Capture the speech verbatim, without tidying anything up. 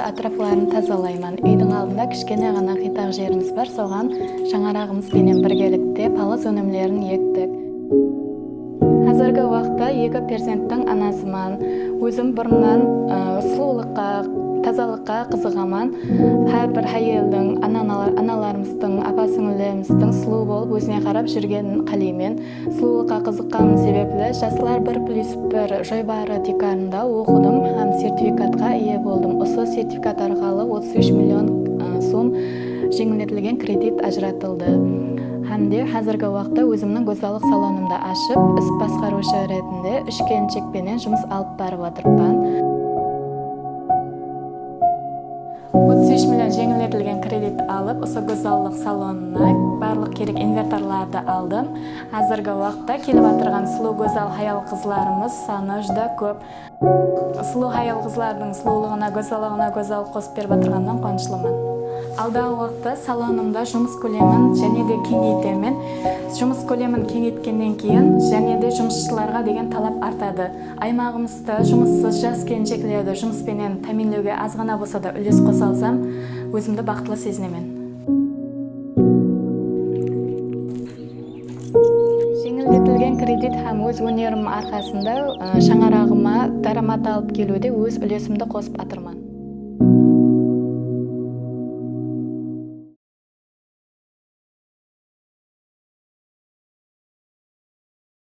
Átirapların tazalayman. Úydiń aldında kishkene ǵana qıydaq jerimiz bar, soǵan shańaraǵımız benen birgelikte palız ónimlerin ektik. Házirgi waqıtta eki perzenttiń anasıman. Ózim burınnan, ı, sulıwlıqqa, tazalıqqa qızıǵaman. Hár bir háyeldiń, ananalar-, analarımızdıń, apa-sińlilerimizdiń sulıw bolıp ózine qarap júrgenin qáleymen. Sulıwlıqqa qızıqqanım sebepli Jaslar bir plyus bir joybarı tiykarında oqıdım hám sertifikatqa iye boldım. Usı sertifikat arqalı otız úsh million, ı, sum jeńilletilgen kredit ajıratıldı. Hám de házirgi waqıtta ózimniń gózzallıq salonımdı ashıp, is basqarıwshı retinde úsh kelinshek penen jumıs alıp barıp atırıppan. Otız úsh million jeńilletilgen kredit alıp, usı gózzallıq salonına barlıq kerek inventarlardı aldım. Házirgi waqıtta kelip atırǵan sulıw gózzal hayal-qızlarımız sanı júdá kóp. Sulıw hayal-qızlardıń sulıwlıǵına, gózzallıǵına gózzal qosıp berip atırǵanınan quwanıshlıman. Aldaǵı waqıtta salonımda jumıs kólemin jáne de keńeytemen. Jumıs kólemin keńeytkennen keyin jáne de jumısshılarǵa degen talap artadı. Aymaǵımızda jumıssız jas kelinsheklerdi jumıs penen támiyinlewge azǵana bolsa da úles qosa alsam, ózimdi baxıtlı sezinemen. Jeńilletilgen kredit hám óz ónerim arqasında, ı, shańaraǵıma dáramat alıp keliwde óz úlesimdi qosıp atırman.